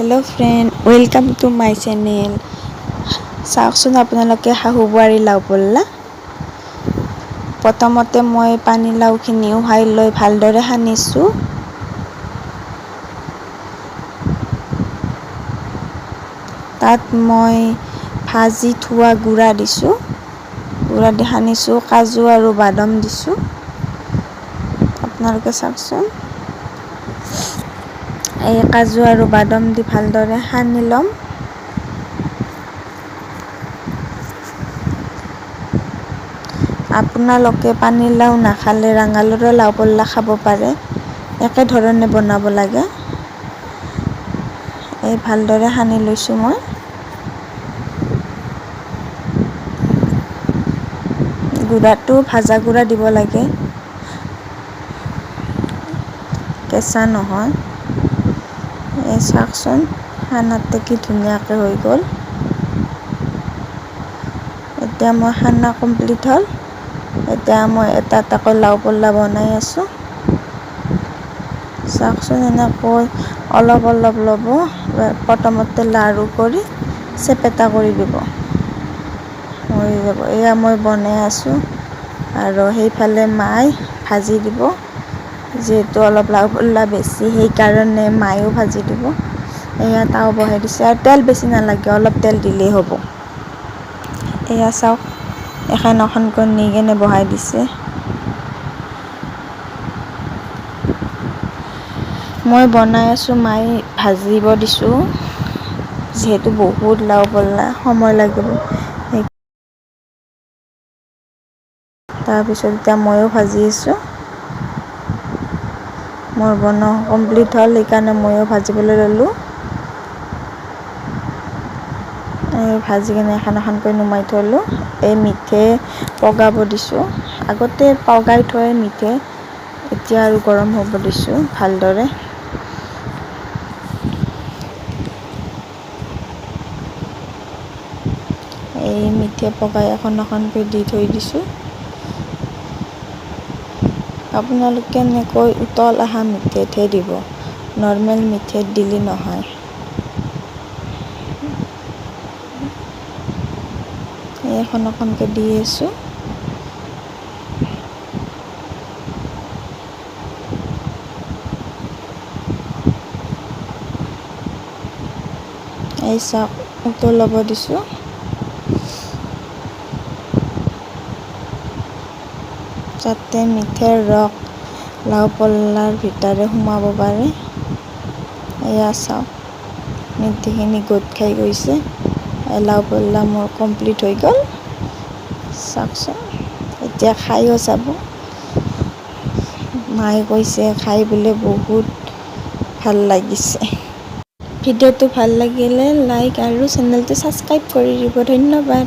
Hello friend, welcome to my channel. চাওকচোন আপোনালোকে শাহু বোৱাৰী লাও পল্লা। প্ৰথমতে মই পানীলাওখিনি উহাই লৈ ভালদৰে সানিছোঁ। তাত মই ভাজি থোৱা গুড়া দিছোঁ, গুড়া দি সানিছোঁ, কাজু আৰু বাদাম দিছোঁ। আপোনালোকে চাওকচোন, এই কাজু আৰু বাদাম দি ভালদৰে সানি ল'ম। আপোনালোকে পানীলাও নাখালে ৰাঙালাওৰো লাও পল্লা খাব পাৰে, একেধৰণে বনাব লাগে। এই ভালদৰে সানি লৈছোঁ মই। গুড়াটো ভাজা গুড়া দিব লাগে, কেঁচা নহয়। এই চাওকচোন, সানাতে কি ধুনীয়াকৈ হৈ গ'ল। এতিয়া মই সানা কমপ্লিট হ'ল। এতিয়া মই এটা এটাকৈ লাও পল্লা বনাই আছোঁ। চাওকচোন, এনেকৈ অলপ অলপ ল'ব, প্ৰথমতে লাৰু কৰি চেপেটা কৰি দিব, হৈ যাব। এয়া মই বনাই আছোঁ আৰু সেইফালে মায়ে ভাজি দিব। যিহেতু অলপ লাও পল্লা বেছি, সেইকাৰণে মায়েও ভাজি দিব। এয়া তাও বহাই দিছে আৰু তেল বেছি নালাগে, অলপ তেল দিলেই হ'ব। এয়া চাওক, এখন এখনকৈ নি কেনে বহাই দিছে। মই বনাই আছোঁ, মায়ে ভাজিব দিছোঁ। যিহেতু বহুত লাও পল্লা, সময় লাগিব। তাৰপিছত এতিয়া ময়ো ভাজি আছোঁ। মোৰ বনোৱা কমপ্লিট হ'ল, সেইকাৰণে ময়ো ভাজিবলৈ ল'লোঁ। এই ভাজি কিনে এখন এখনকৈ নুমাই থ'লোঁ। এই মিঠে পগাব দিছোঁ, আগতে পগাই থৈ মিঠে, এতিয়া আৰু গৰম হ'ব দিছোঁ ভালদৰে। এই মিঠে পগাই এখন এখনকৈ দি থৈ দিছোঁ। আপোনালোকে এনেকৈ উতল অহা মিঠৈতহে দিব, নৰ্মেল মিঠৈত দিলে নহয়। এই এখন এখনকৈ দি আছোঁ। এই চাওক, উতলাব দিছোঁ। যাতে মিঠৈৰ ৰস লাও পল্লাৰ ভিতৰে সোমাব পাৰে। এয়া চাওক, মিঠৈখিনি গোট খাই গৈছে। লাও পল্লা মোৰ কমপ্লিট হৈ গ'ল। চাওকচোন, এতিয়া খায়ো চাব। মায়ে কৈছে খাই বোলে বহুত ভাল লাগিছে। ভিডিঅ'টো ভাল লাগিলে লাইক আৰু চেনেলটো ছাবস্ক্ৰাইব কৰি দিব। ধন্যবাদ।